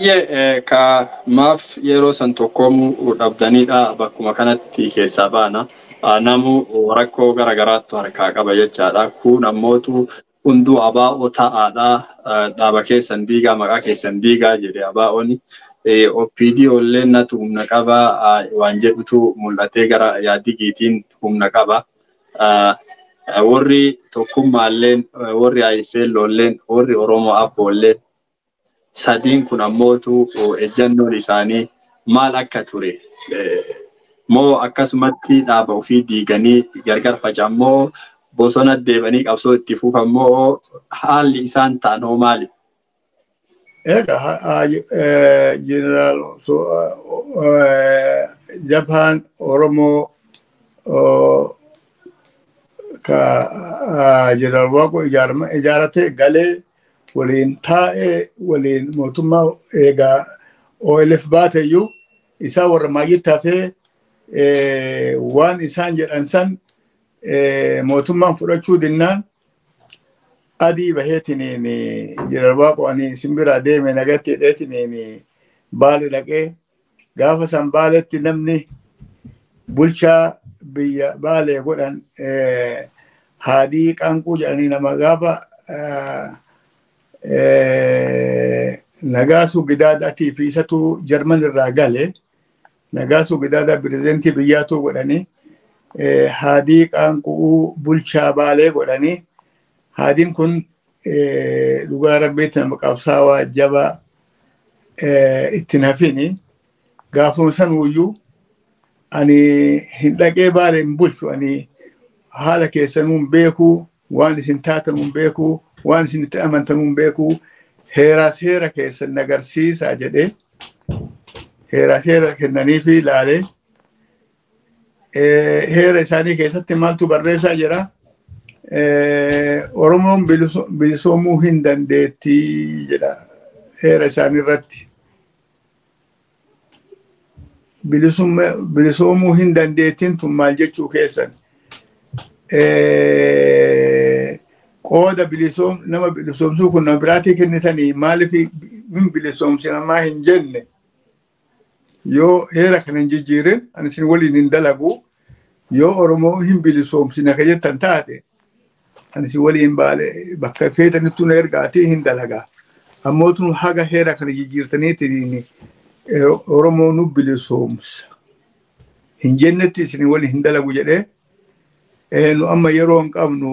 Hayyee, ka maaf yeroo san tokkoomuu dhabdanidha, bakkuma kanatti keessaa baana. Namu rakkoo garagaraattu harkaa qaba jechaadha. Kun ammootu hunduu abaa'oo ta'aadha. Dhaaba keessan diigaa, maqaa keessan diigaa jedhe abaa'oon. OPD illee natu humna qaba waan jedhutu mul'atee gara yaadigiitiin humna qaba. Warri tokkummaalleen, warri IFL-olleen, warri Oromoo Abboolleen sadiin kun ammootu ejjannoon isaanii maal akka ture, moo akkasumatti dhaaba ofii diiganii gargar faca'an, moo bosona deemanii qabsoo itti fufan, moo haalli isaan ta'an hoo maali? Egaa jeneraal Jabhaan Oromoo ka jeneraal Waaqoo ijaarate galee waliin taa'ee waliin mootummaa eegaa OLF baateyyuu isaa warra maayyitti hafee waan isaan jedhan san mootummaan fudhachuu dinnaan adii baheetiniin jeneraal Waaqoo ani isin biraa deeme nagatti jedheetiniin Baale dhaqee, gaafa san Baaletti namni bulchaa biyya Baalee godhan Haadii Qaanquu jedhanii nama gaafa Nagaasuu Gidaadaatii fi isatu Jarman irraa gale. Nagaasuu Gidaadaa pirezidentii biyyaatu godhanii, Haadii Qaanquu bulchaa Baalee godhanii. Haadiin kun dhugaa rabbiitti nama qabsaawaa jabaa ittiin hafini. Gaafuma san uyyuu ani hin dhaqee Baalee hin bulchu, ani haala keessanuu hin beekuu, waan isin taatan hin beekuu, waan isin itti amantan hin beekuu, heeraa seera keessan agarsiisaa jedhee heeraa seera kennaniifi ilaalee, heera isaanii keessatti maaltu barreessaa jira? Oromoon bilisoomuu hin dandeettii jedha heera isaanii irratti. Bilisoomuu hin dandeettiin tun maal jechuu keessan? Qooda bilisoom nama bilisoomsuu kun nama biraatii kennitanii maaliif hin bilisoomsinamaa hin jenne? Yoo heera kana hin jijjiirin ani isin waliin hin dalagu. Yoo Oromoo hin bilisoomsina ka jettan taate ani isin waliin Baale bakka feetanittu na ergaatii hin dalagaa. Ammoo tun haga heera kana jijjiirtaniitiin Oromoo nu bilisoomsa hin jennetti isin waliin hin dalagu jedhee, nu amma yeroo hin qabnu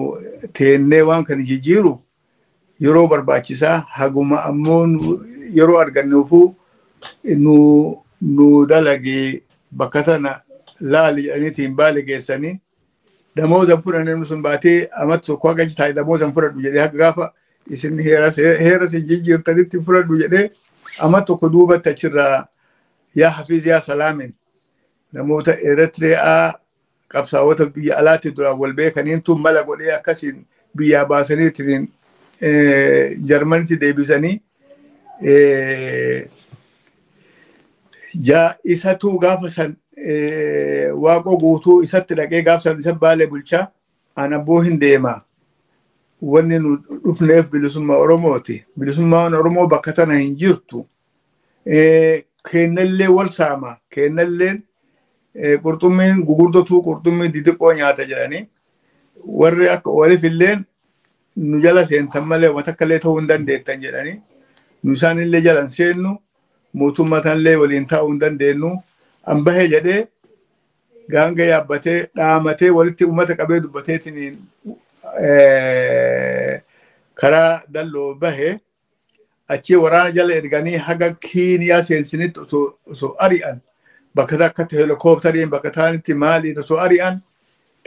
teennee waan kana jijjiiruuf yeroo barbaachisaa, haguma ammoo yeroo argannuufuu nu dalagee bakka tana laali jedhaniitiin Baale geessanii damoozan fudhannee nu sun baatee amatti tokko haga taa'e damoozan fudhadhu jedhee, haga gaafa isin heera isin jijjiirtanitti fudhadhu jedhee amma tokko duubatti achirraa yaa hafiz yaa salaamin namoota Eritiriyaa qabsaa'ota biyya alaatti duraan wal beekaniin tun mala godhee akkasiin biyyaa baasaniitiin Jarmanitti deebisanii isatu gaafa san Waaqoo Guutuu isatti dhaqee gaafa san isa Baalee bulchaa an abboo hin deema. Wanni nu dhufneef bilisummaa Oromooti. Bilisummaan Oromoo bakka tana hin jirtu. Kennallee wal saama. Kennalleen qurxummiin gugurdotuu qurxummii xixiqqoo nyaata jedhanii, warri akka waliif illeen nu jala seentan malee wanta akka illee ta'uu hin dandeettan jedhanii, nu isaan illee jalan seennu, mootummaa tanallee waliin taa'uu hin dandeenyu. An bahee jedhee gaanga yaabbatee dhaamatee walitti uummata qabee dubbateetiin karaa Dalloo bahee achii waraana jala erganii haga Kiiniyaa seensinitti osoo ari'an, bakka takkatti heelikooptariin bakka taanitti maaliin osoo ari'an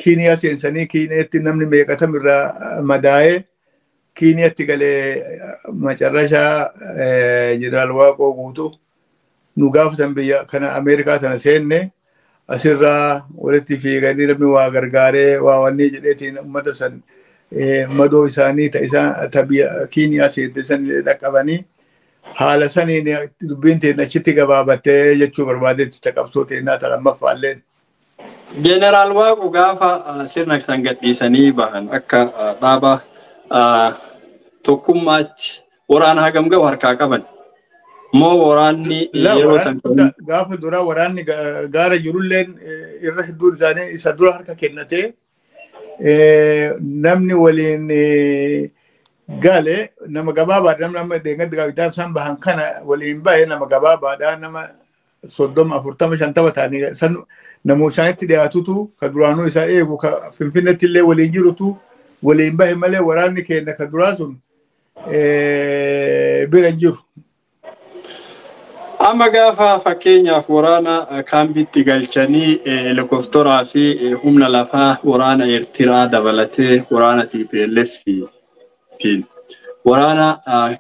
Kiiniyaa seensanii, Kiiniyaatti namni meeqatam irraa madaa'ee Kiiniyaatti galee macarrashaa jeneraal Waaqoo Guutuu nu gaafatan biyya kana Ameerikaa tana seenne asirraa walitti fiiganii namni waa gargaaree waa wanni jedheetiin uummata san madoo isaanii ta isaan ta biyya Kiiniyaa seente san dhaqqabanii haala saniin dubbiin teenya achitti gabaabattee jechuu barbaadetti ta qabsoo teennaa ta lammaffaalleen. Jeneraal Waaqoo gaafa sirna kan gadhiisanii bahan akka dhaaba tokkummaatti waraana hagam gahu harkaa qaban? Moo waraanni yeroo san gaafa duraa waraanni gaara jirulleen irra hedduun isaanii isa dura harka kennatee namni waliin gale nama gabaabaadha. Namni amma deeggarri gaazexaa isaan bahan kana waliin bahe nama gabaabaadha. Nama 30, 40, 50 ta'anii san namoota isaanitti dhiyaatutu ka duraanuu isaan eegu ka Finfinneetti illee waliin jirutu waliin bahe malee waraanni keenya ka duraa sun bira hin jiru. Amma gaafa fakkeenyaaf waraana kaambiitti galchanii helikopteraa fi humna lafaa waraana Eertiraa dabalatee waraana TPLF tiin waraana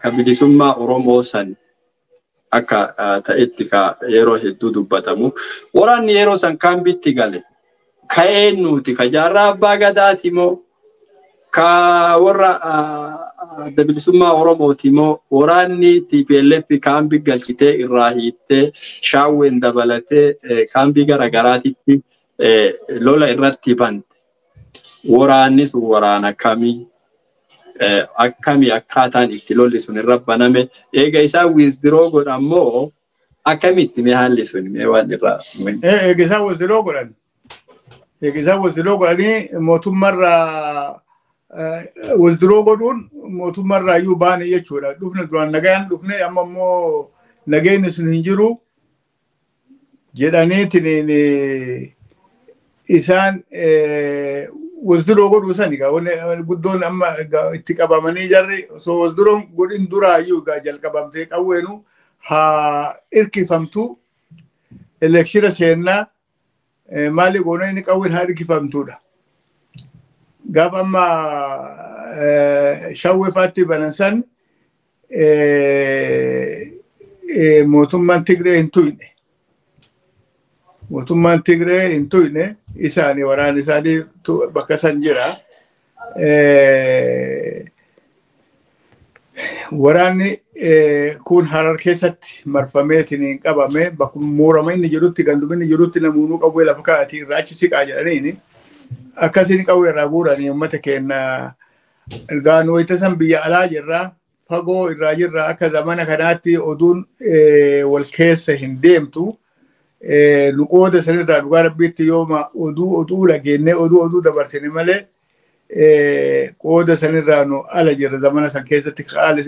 ka bilisummaa Oromoo san akka ta'etti ka yeroo hedduu dubbatamu. Waraanni yeroo san kaambiitti gale ka eenyuuti? Ka jaarraa abbaa gadaati moo ka warra adda bilisummaa Oromooti moo waraanni TPLF kaambii galchitee irraa hiittee shaawween dabalatee kaambii gara garaatitti lola irratti bante? Waraanni sun waraana kamii? Akkamii akkaataan itti lolli sun irra baname? Eega isaan withdraw godhan moo akkamitti mee haalli sun mee waan irraa? Eega isaan withdraw godhan. Eega isaan withdraw godhanii mootummaarraa withdraw godhuun mootummaarraa iyyuu baane jechuudha. Dhufne duraan nagaan dhufne, amma immoo nageenyi sun hin jiru jedhaniitiin isaan withdraw godhuu sani egaa guddoon amma itti qabamanii jarri osoo withdraw godhin duraayyuu egaa jalqabamtee qawweenu haa hirkifamtu, election seennaa maali goona, inni qawween haa hirkifamtuudha. Gaafa amma shawwee faatti banan san mootummaan Tigree hin tuyne. Mootummaan Tigree hin tuyne, isaanii waraanni isaanii bakka san jira. Waraanni kun Harar keessatti marfameetiin hin qabame, bakkuma muurama inni jirutti, ganduma inni jirutti namoonni qawwee lafa kaa'atii irraa achi siqaa jedhaniini akkasiin qawwee irraa guuranii uummata keenya. Gaan wayita san biyya alaa jirraa, fagoo irraa jirraa, akka zamana kanaatti oduun wal keessa hin deemtu. Nu qooda sanirraa dhugaa rabbiitti yooma oduu oduu dhageennee oduu oduu dabarsine malee qooda sanirraa nu ala jirra. Zamana san keessatti haali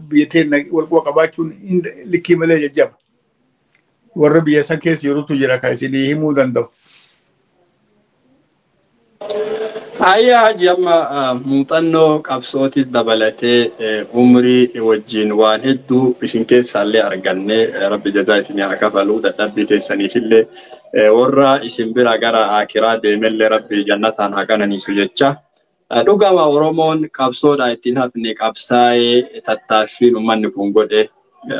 biyya teenya wal quba qabaachuun likkii malee jajjaba. Warra biyya san keessa jirutu jira kan isinii himuu danda'u. Ayyaa Haji, amma muuxannoo qabsootis dabalatee umrii wajjin waan hedduu isin keessaallee argannee, rabbi jazaa isinii haa kafalu, dadhabbii keessaniifillee warra isin bira gara akiraa deemellee rabbi jannataan haa qananiisu jecha. Dhugama Oromoon qabsoodhaan ittiin hafne, qabsaa'ee tattaaffiin uummanni kun godhe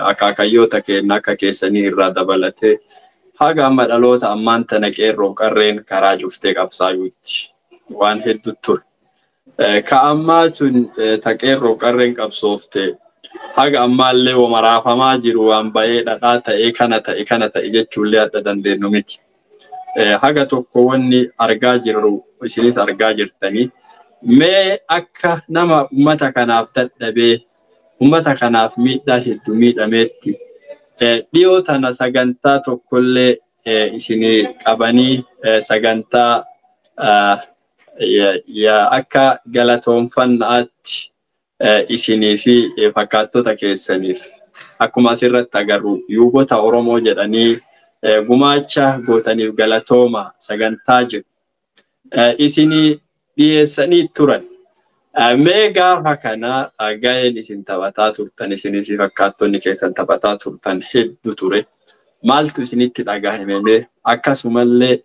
akaakayyoota keenya akka keessanii irraa dabalatee haga amma dhaloota ammaan tana qeerroo qarreen karaa cuftee qabsaayuutti waan hedduu ture. Ka ammaa tun ta qeerroo qarreen qabsoofte haga ammaallee womaraafamaa jiru waan ba'ee dhadhaa ta'ee kana ta'e kana ta'e jechuullee adda dandeenyu miti. Haga tokko wanni argaa jirru isinis argaa jirtanii. Mee akka nama uummata kanaaf dadhabee uummata kanaaf miidhaa hedduu miidhameetti dhiyoo tana sagantaa tokkollee isinii qabanii sagantaa akka galatoonfannaatti isinii fi fakkaattota keessaniif akkuma asirratti agarru yuubota Oromoo jedhanii gumaacha gootaniif galatooma sagantaa jiru isinii dhiyeessanii turan. Mee gaafa kana gaheen isin taphataa turtan, isinii fi fakkaattonni keessan taphataa turtan hedduu ture. Maaltu isinitti dhagahame mee? Akkasumallee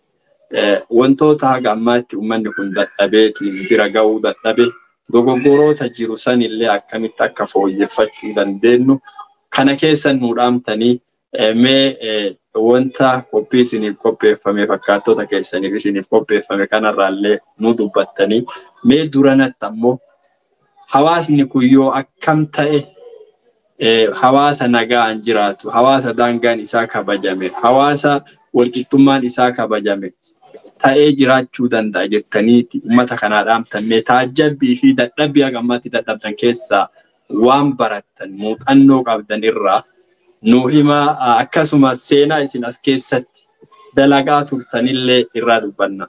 wantoota haga ammaatti uummanni kun dadhabeetiin bira gahuu dadhabe, dogoggoroota jiru sanillee akkamitti akka fooyyeffachuu dandeenyu kana keessa nu dhaamtanii, mee wanta qophii isiniif qopheeffame fakkaattota keessaniif isiniif qopheeffame kanarraallee nu dubbattanii, mee duranatti ammoo hawaasni kun yoo akkam ta'e hawaasa nagaan jiraatu, hawaasa daangaan isaa kabajame, hawaasa walqixxummaan isaa kabajame ta'ee jiraachuu danda'a jettaniiti uummata kanaa dhaamtan, mee taajjabbii fi dadhabbii haga ammaatti dadhabdan keessaa waan barattan muuxannoo qabdan irraa Nu himaa, akkasuma seenaa isin as keessatti dalagaa turtanillee irraa dubbanna.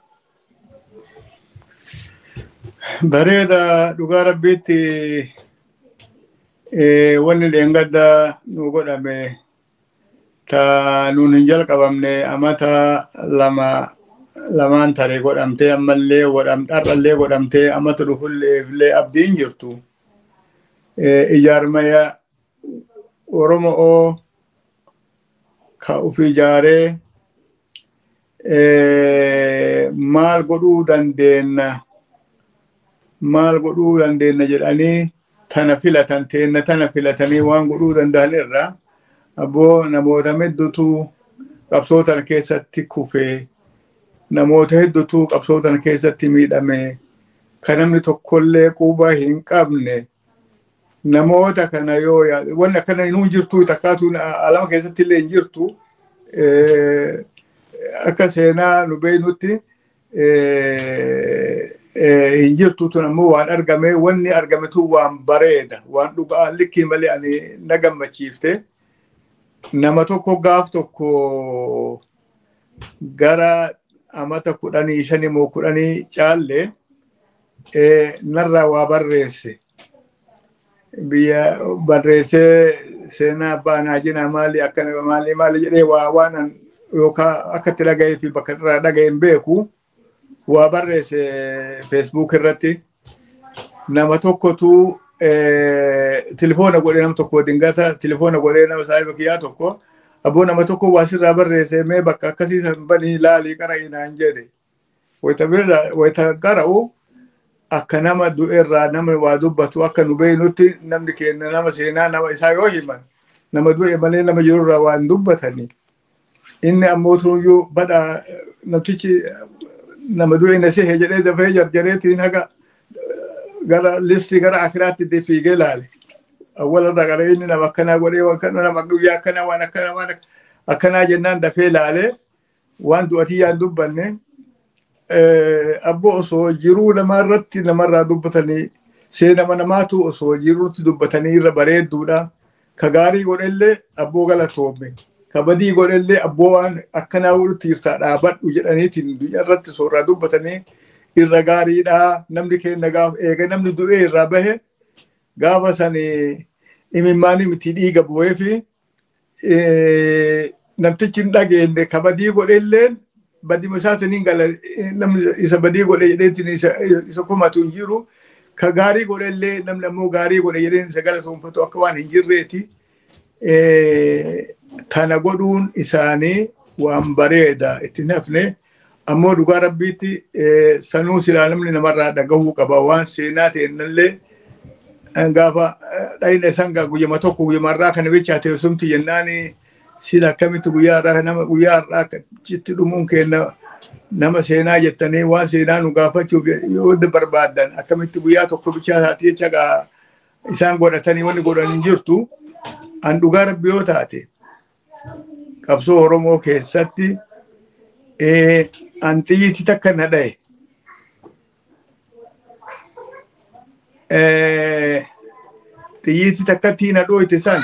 Bareeda, dhugaa rabbiitti wanni dheengadda nu godhame ta nuun hin jalqabamne, amata lama lamaan taree godhamtee, ammallee godhamdharrallee godhamtee, amata dhufullee abdiin jirtu. Ijaarmaya Oromoo ka uf ijaaree maal godhuu dandeenna, maal godhuu dandeenna jedhanii tana filatan, teenna tana filatanii waan godhuu danda'an irraa abboo namoota hedduutu qabsoo tana keessatti kufee, namoota hedduutu qabsoo tana keessatti miidhame, kan namni tokkollee quba hin qabne. Namoota kana yoo wanni akkana hinuu jirtu, takkaatu alama keessatti illee hin jirtu. Akka seenaa nu beeknutti hin jirtu. Tun ammoo waan argame, wanni argame tun waan bareeda, waan dhugaa likkii malee ani na gammachiifte. Nama tokko gaaf tokko gara amata 15 moo 10 caalle narraa waa barreesse. Biyya barreessee, seenaa abbaa naajina maali akkana maali maali jedhee, waa waan yookaan akka itti dhaga'ee fi bakka irraa dhaga'e hin beeku, waa barreesse Facebook irratti. Nama tokkotu tilifoona godhee, nama tokko dingata tilifoona godhee, nama saahiba kiyyaa tokko, "Abboo, nama tokko waa sirraa barreesse, mee bakka akkasii san banii laalii qara'ii," naan jedhe. Wayita qara'u akka nama du'erraa nama waa dubbatu, akka nu beeknutti namni keenya nama seenaa nama isaa yoo himan nama du'e malee nama jirurraa waa hin dubbatanii. Inni ammoo tuyyuu badha namtichi nama du'e na sehe jedhee dafee jarjareetiin haga gara listii gara akiraatti fiigee laale. Awwalarra gara inni nama akkanaa godhee, waan kana, nama guyyaa akkanaa, waan akkanaa, waan akkanaa jennaan dafee laale, waan du'atii yaan dubbanne. Abboo, osoo jiruu namaarratti namarraa dubbatanii, seenama namaatu osoo jiruutti dubbatanii irra bareedduudha. Ka gaarii godhellee "Abboo, galatoome." Ka badii godhellee "Abboo, waan akkanaa godhutti jirtaa, dhaabadhu" jedhaniitiin irratti osoo irraa dubbatanii irra gaariidha. Namni keenya gaafa eega namni du'ee irraa bahe gaafa san imimmaanii miti dhiiga bu'ee fi namtichi hin dhageenye. Ka badii godhelleen badii isaa saniin gala, namni isa badii godhe jedheetiin isa komatu hin jiru. Ka gaarii godhellee namni ammoo gaarii godhe jedheen isa galatoonfatu akka waan hin jirreeti. Tana godhuun isaanii waan bareeda, itti hafne. Ammoo dhugaa rabbiitti sanuu silaa namni namarraa dhagahuu qaba, waan seenaa ta'ennallee gaafa dhayina isan guyyama tokko guyyamarraa kana bichaa teessumti jennaan, sila akkamitti guyyaa har'aa nama guyyaa har'aa achitti dhumuun kenna, nama seenaa jettanii waan seenaa nu gaafachuuf yoo barbaaddan akkamitti guyyaa tokko bichaa taate jecha isaan godhatanii wanni godhan hin jirtu. An dhugaa rabbi yoo taate qabsoo Oromoo keessatti an xiyyiiti takka na dhaye. Xiyyiiti takkatti na dhooyte san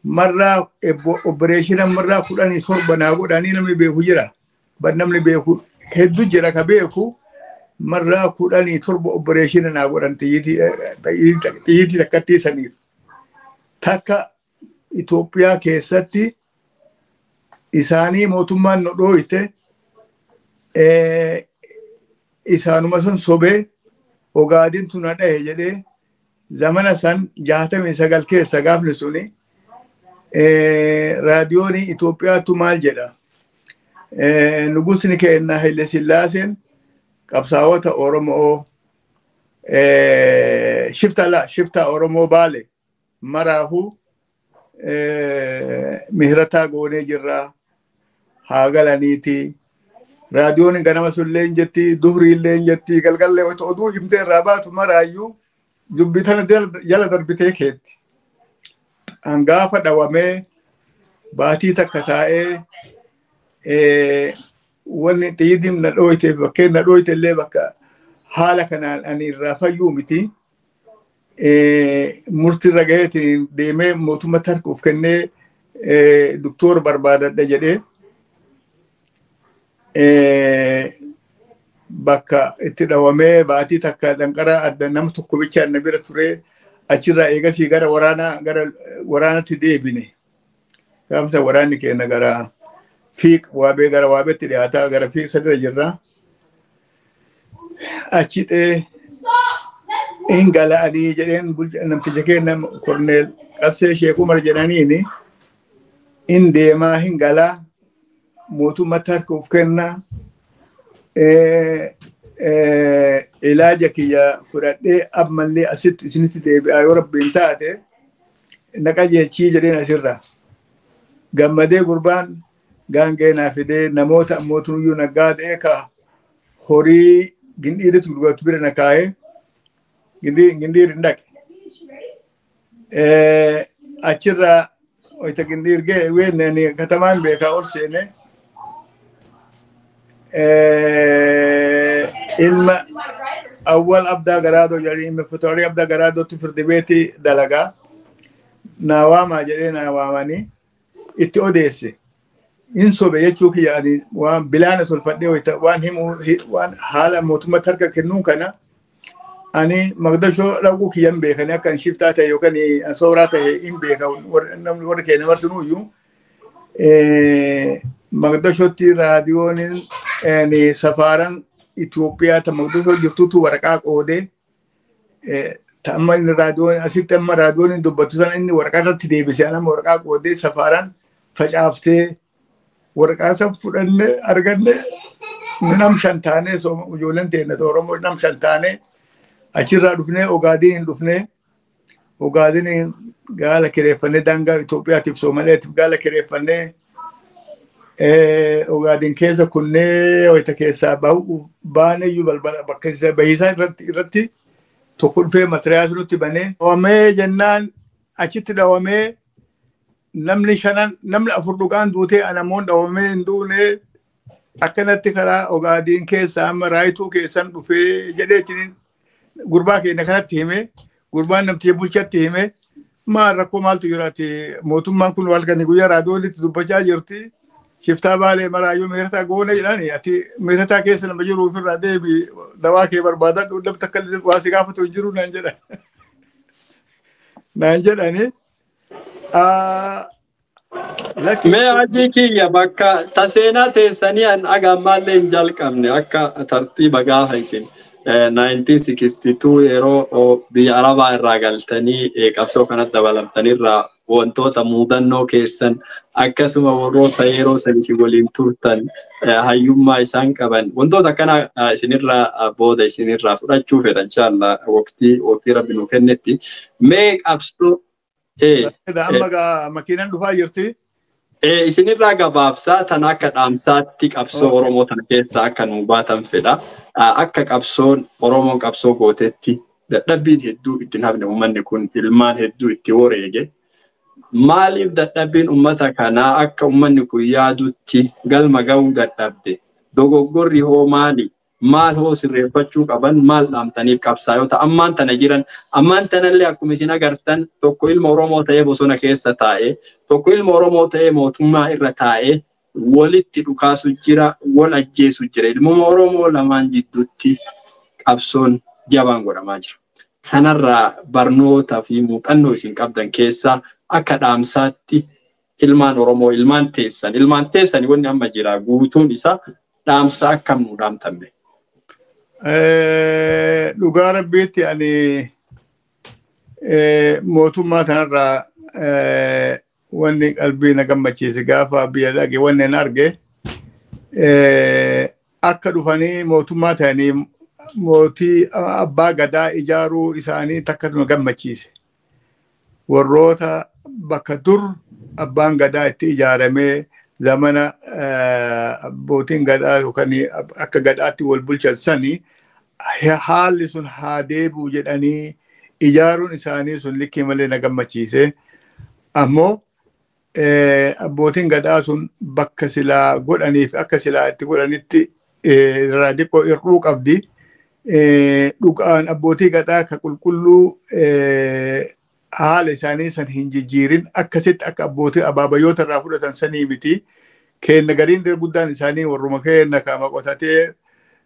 marraa opereeshina marraa 17 naa godhanii, namni beeku jira. Bar namni beeku hedduu jira, ka beeku marraa 17 opereeshina naa godhan xiyyiitii takkattii saniif. Takka Itoophiyaa keessatti isaanii mootummaan nu dhooyte, isaanuma san sobee Ogaadintu na dhahe jedhee, zamana san 69 keessa gaafni suni raadiyoon Itoophiyaatu maal jedha? Nugusni keenya Haile Sillaaseen qabsaawota Oromoo shifta la shifta Oromoo Baale maraafuu mihirataa goonee jirra, haa galaniiti. Raadiyoon ganama sullee hin jetti, duhrii illee hin jetti, galgallee oduu himtee irraa baatu maraayyuu dubbii tana jala darbitee keetti. Hangaafa dhawamee baatii takka taa'ee wanni xiyyitiin na dhooyte, bakkeen na dhooyte illee bakka haala kanaan ani irraa fayyuu miti. Murtii irra gaheetiin deemee mootummaa harka of kennee Doktor barbaadadha jedhee bakka itti dhawamee baatii takka danqaraa adda nama tokko bichaan na bira ture achirraa eegasii gara waraanaa gara waraanatti deebine. Gaafsa waraanni keenya gara fiiq waabee gara waabeetti dhiyaataa gara fiiq sadira jirra. Achi xee hin gala'anii jedheen namticha keenya Korneel Qassee Sheek Umar jedhaniini hin deemaa hin galaa mootummatti harka of kennaa ilaaja kiyya fudhadhee ammallee asitti isinitti deebi'aa yoo rabbiin taate na qajeelchii jedheen asirraa. Gammadee gurbaan gaangee naa fidee namoota ammootuyyuu naggaa ta'ee ka horii gindhiiritti gurguratu bira na kaa'ee gindhiir hin dhaqe. Achirraa wayita gindhiir ga'e weenneen katamaan beekaa ol seenee ilma awwal abdaa garaadoo jedhanii ilma futuraalee abdaa garaadootti firdi beetii dalagaa naa waamaa jedhee naa waamanii itti odeesse. In sobe jechuu kiyya ani waan bilaana tolfadhee waan himuu waan haala mootummatti harka kennuun kana ani Maqdashoo dhaquu kiyyan beekanii akka shiftaa ta'e yookaan sooraa ta'e hin beeka namni warri keenya martinuuyyuu Maqdashootti raadiyoon safaaran Itoophiyaa ta Maqdashoo jirtutu waraqaa qoodee ta amma inni raadiyoon asitti amma raadiyoon hin dubbatu sana inni waraqaa irratti deebisee amma waraqaa qoodee safaaran facaaftee waraqaa san fudhanne arganne nam shan taanee ijoolleen teenya Oromoo nam shan taanee achirraa dhufnee Ogaadiin hin dhufnee Ogaadiin gaala kireeffannee daangaa Itoophiyaatiif Somaaliyaatiif gaala kireeffannee Ogaadiin keessa kunnee wayita keessaa bahu baaneyyuu balbala bakka bahiisaa irratti tokko dhufee matiriyaas nutti banee dhawamee jennaan achitti dhawamee namni shanan namni afur dhugaan duutee anamoon dhawamee hin duune akkanatti karaa Ogaadiin keessaa amma raayituu keessan dhufee jedheetiin gurbaa keenya kanatti hime gurbaan namticha bulchatti hime maal rakkoo maaltu jiraati mootummaan kun halkanii guyyaa raadiyoonitti dubbachaa jirti shiftaa baalee maraayyuu miirataa goone jedhani ati miirataa keessa nama jiru ofirraa deebi dawaa kee barbaadadhu namni akka waa si gaafatu hin jiru naan jedhan naan jedhani. Mee hajii kiyya bakka ta seenaa teessanii an aga ammaallee hin jalqabne akka tartiiba gaafa isin 1962 yeroo biyya Arabaa irraa galtanii qabsoo kanatti dabalamtanirraa wantoota muudannoo keessan akkasuma warroota yeroo san isin waliin turtan hayyummaa isaan qaban wantoota akkana isinirraa booda isinirraa fudhachuu fedha inshallah waqtii waqtii rabbi nu kennetti mee qabsoo. Amma makiinaan dhufaa jirti. Isinirraa gabaabsaa tan akka dhaamsaatti qabsoo Oromoo tana keessa akka nu baatan fedha. Akka qabsoon Oromoon qabsoo gootetti dadhabbiin hedduu ittiin hafne uummanni kun ilmaan hedduu itti wareege. Maaliif dadhabbiin uummata kanaa akka uummanni kun yaadutti galma ga'uu dadhabde? Dogoggorri hoo maali? Maal hoo sirreeffachuu qaban maal dhaamtaniif qabsaa'ota ammaan tana jiran ammaan tanallee akkuma isin agartan tokko ilma Oromoo ta'ee bosona keessa taa'ee tokko ilma Oromoo ta'ee mootummaa irra taa'ee walitti dhukaasu jira wal ajjeesu jira ilmuma Oromoo lamaan jidduutti qabsoon jabaan godhamaa jira. Kanarraa barnootaa fi muuxannoo isin qabdan keessaa akka dhaamsaatti ilmaan Oromoo ilmaan teessan wanni amma jira guutuun isaa dhaamsa akkam nu dhaamtanne. Dhugaa rabbiitti ani mootummaa kanarraa wanni qalbii na gammachiise gaafa biyya dhaqe wanni hin arge akka dhufanii mootummaa ta'anii mootii abbaa gadaa ijaaruu isaanii takka nu gammachiise. Warroota bakka dur abbaan gadaa itti ijaaramee zamana abbootiin gadaa yookaan akka gadaatti wal bulchan sanii haalli sun haa deebi'u jedhanii ijaaruun isaanii sun likkii malee na gammachiise. Ammoo abbootiin gadaa sun bakka silaa godhaniif akka silaa itti godhanitti irraa xiqqoo hir'uu qabdi. Dhugaan abbootii gadaa ka qulqulluu Haala isaanii san hin jijjiirin akkasitti akka abbootii abaabayyoota irraa fudhatan sanii miti. Keenna gariin guddaan isaanii warruma keenna kaama qotatee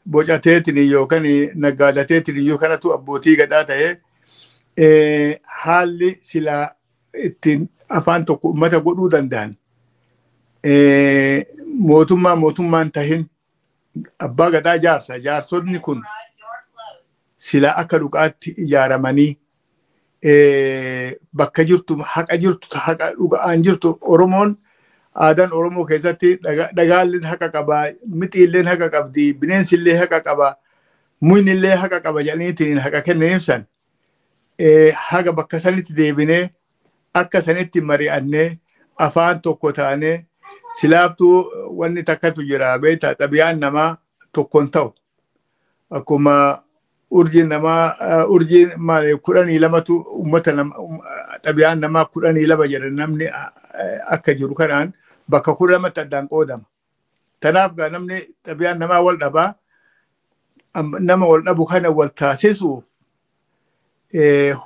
bocateetiin yookaan naggaadateetiin iyyuu kanatu abbootii gadaa ta'ee haalli silaa ittiin afaan tokko uummata godhuu danda'an mootummaa mootummaan tahin abbaa gadaa jaarsa jaarsonni kun silaa akka dhugaatti ijaaramanii bakka jirtu haqa jirtu haqa dhugaan jirtu Oromoon aadaan Oromoo keessatti dhagaalleen haqa qaba, mixiilleen haqa qabdi, bineensillee haqa qaba, muynillee haqa qaba jedhaniitiin haqa kennaniif san haga bakka sanitti deebinee akka sanitti mari'annee afaan tokko taanee silaaftuu wanni takkatu jira beektaa xabiyaan namaa tokkoon ta'u akkuma urjiin namaa urjiin maali 12tu uummata xabiyaan namaa 12 jedha namni akka jiru kanaan bakka 12tti addaan qoodama. Tanaaf gaa namni xabiyaan namaa wal dhabaa nama wal dhabu kana wal taasisuuf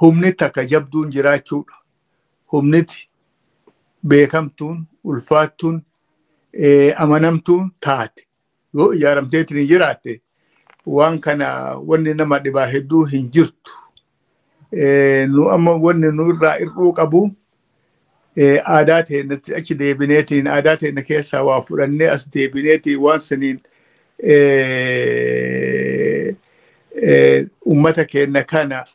humni takka jabduun jiraachuudha. Humniti beekamtuun ulfaattuun amanamtuun taate yoo ijaaramteetiin jiraatte waan kana wanni nama dhibaa hedduu hin jirtu. Nu amma wanni nu irraa hir'uu qabu aadaa teenyatti achi deebineetiin aadaa teenya keessaa waa fudhannee as deebineetiin waan saniin uummata keenya kana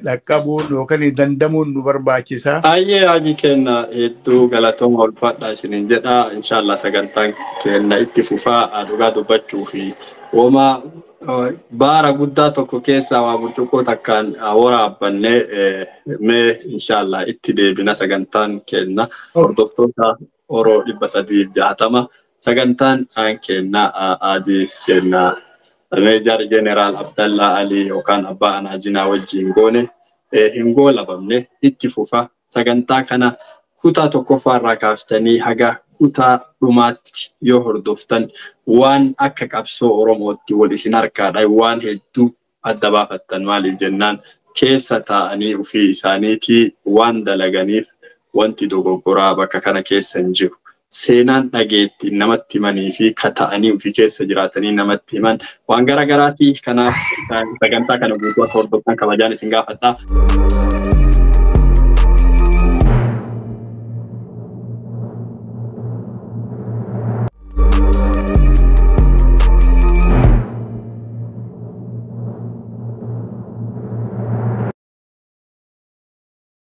dhaqqabuun yookaan dandamuun nu barbaachisa. Baay'ee hajii kenna hedduu galatooma ulfaadha isiniin jedha. Inshaallah sagantaan kenna itti fufaa dhugaa dubbachuu fi woma baara guddaa tokko keessaa waa burcuqqoo takkaan waraabbannee mee inshaallah itti deebina sagantaan kenna. Hordoftoota Oroo 360 sagantaan kenna hajii kenna. Meejar Jeneraal Abdallaa Ali yookaan Abbaa Anaajinaa wajjin goone hin goolabamne itti fufa. Sagantaa kana kutaa tokkoffaa irraa kaaftanii haga kutaa dhumaatti yoo hordoftan waan akka qabsoo Oromootti wal isin harkaadha waan hedduu adda baafattan maaliif jennaan keessa taa'anii ofii isaaniitii waan dalaganiif wanti dogoggoraa bakka kana keessa hin jiru. Seenaan dhageetti namatti himanii fi kata'anii ofii keessa jiraatanii namatti himan waan gara garaati. Kanaaf sagantaa kana guutuu akka hordoftan kabajaan isin gaafadha.